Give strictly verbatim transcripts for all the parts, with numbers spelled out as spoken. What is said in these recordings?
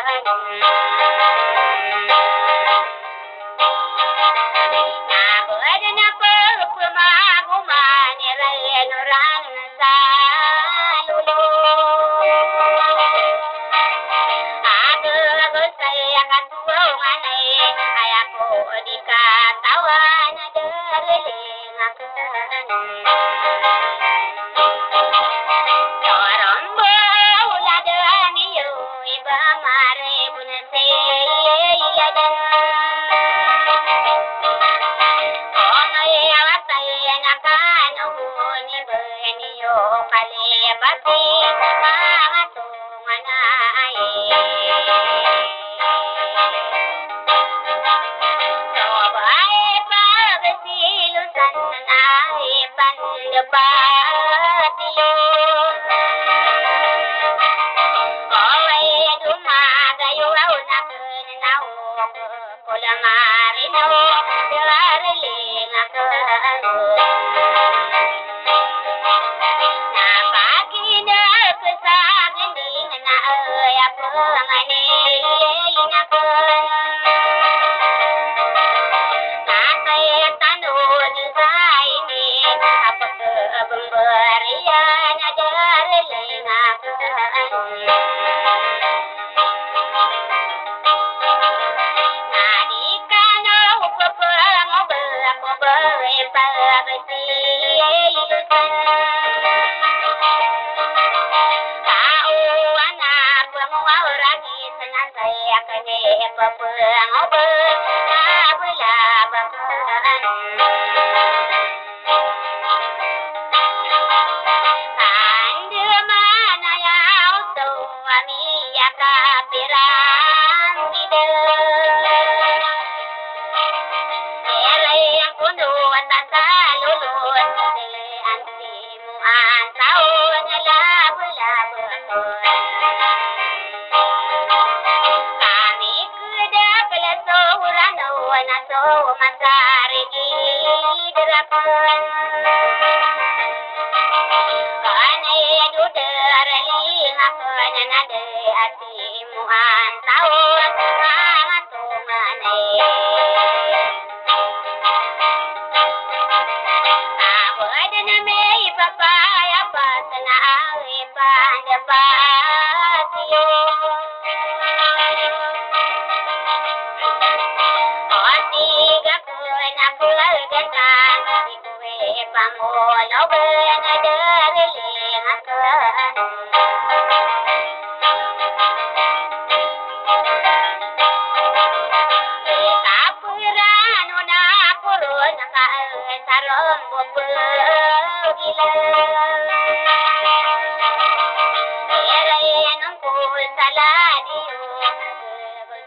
Na bo aden a pepemagoman iran o ran sa lolo. Ago ago saya katonganay, aya ko di katawan a deriling akn. Torombo oladan iyo i ba maribon sii aden. Ongay a watay na kano bo ni ben iyo kalipati, manga tonganay. Soba i pagsilosan na i pandepati. Oway, domagaw aw na kena o ko la marino, deriling akn. Na pakineg sa ginding na aya penganay na akn. Na kaya tano di sa ini, a pekebemberiyan a deriling akn. Na di kano pepengobek o ba i pagsilosan. Ka o anak ko mo a oragis na saya kene pepengobek a bela bakan. Andamanaya oto a miyakapiran diden. Iray angkono a tatalolon, iray antimo antaon a labolabon. Kami keda pala so Rano na so masarigi derapen. Kanay do daraling akon na de atimo antaon a matonganay. Ago aden a miyapapaya paten a awi pandapati. O tig ako na kolagan ka, di ko ipangologan a daraling akn. Ikaporan o na koron ka sa rombo pegila. Iray anong ko sa ladiyo.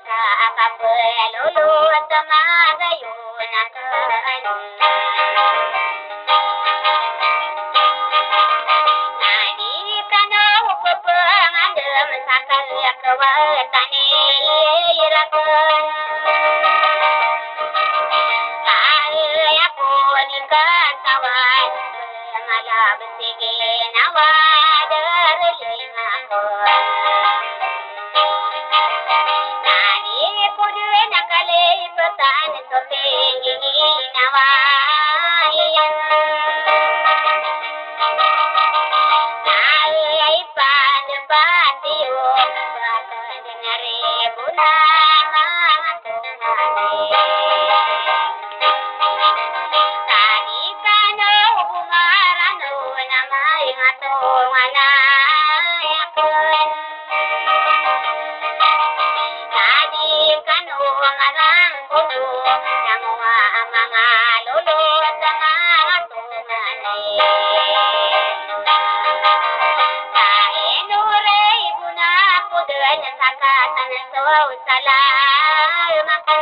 Sa kapelolot a magayon akn. Na di kano pepengandem sa kalekawatan i rakn. Ka aya ko di katawan, malabes i ginawa, daraling akn. Na di ko den a kalipetan so pingginawa iyan. Na aya ipandapati o, ba ka den a ribo na manga tonganay. Ka di kano bo marano na manga tonganay akn. Ka di kano marangkono na manga, manga lolo sa manga tonganay. Ka ino ray bo na ko den sa katan so salam akn.